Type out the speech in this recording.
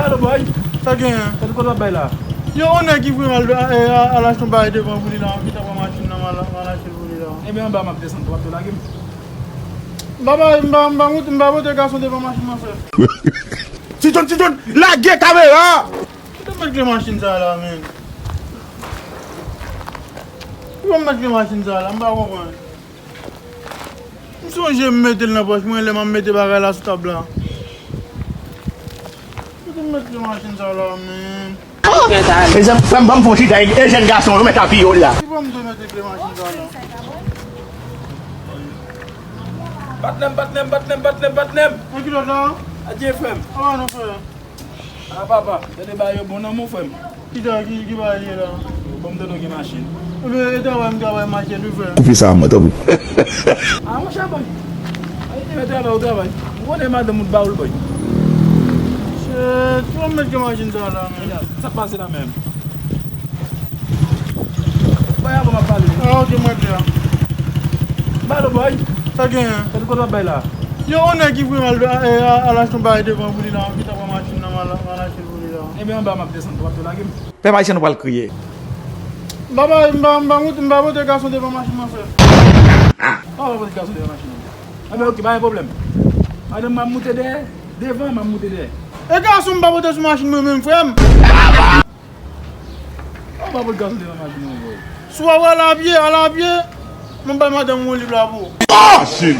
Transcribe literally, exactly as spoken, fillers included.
Alo, bòy. Sa genyen? Sa di kote w ap bay la? Yo, yon nèg ki vle al, e, a, al achte yon bagay devan pou li la, ki ta pran machin nan, m al, m al achte l pou li la. Ebyen, anba m ap desann, w ap tou lage m. M pa, m pa, m pa, m pa monte, m pa monte gason devan machin nan, frè. Ti John, Ti John, lage kamera! Ki te met kle machin sa la, men? Ki te met kle machin sa la, m pa konprann. M sonje m mete l nan pòch mwen lè m ap mete bagay la sou tab la. Ki te met kle machin sa la, men? Mezanmi, frè m, ban m fon chita, e jèn gason yo mèt apiye w la. Ki ban m te mete kle machin sa la? Patnè m, patnè m, patnè m, patnè m, patnè m. An ki lòt la? Adye, frè m. Awa non, frè. A papa, tande bagay yo bon nan men w, frè m. Ki sa, ki, ki bagay li ye la? Bon, m tande w gen machin. Ebyen, e travay m travay m achte l wi, frè. Koupe sa a mwen, tanpri. A, monchè, bòy. Ay, te fè travay ou travay. Ou konnen madanm ou t ba ou l, bòy. Shit, ou mèt gen machin sa la, men. Sa k pase la menm? Bay avè m ap pale. Ah, ok, mwen klè. Balo, bòy. Sa genyen? Sa di kote w ap bay la? Yo, yon nèg ki vle al, e, al achte yon bagay devan pou li la, ki ta pran machin nan, m al, m al achte l pou li la. Ebyen, anba m ap desann, w ap tou lage m. Pèp ayisyen nou pral kriye. M pa, m pa, m pa, m pa monte, m pa monte gason devan machin nan, frè. M pa monte gason devan machin nan. Ebyen, ok, pa gen pwoblèm. Madanm, m ap moute dèyè, devan, m ap moute dèyè. E gason m pa monte sou machin mwen menm, frè m. Ou pa pot gason devan machin nan, bòy. Si w ap al apye, al apye. Mwen bay madanm ou yon liv la pou ou. Ah, shit.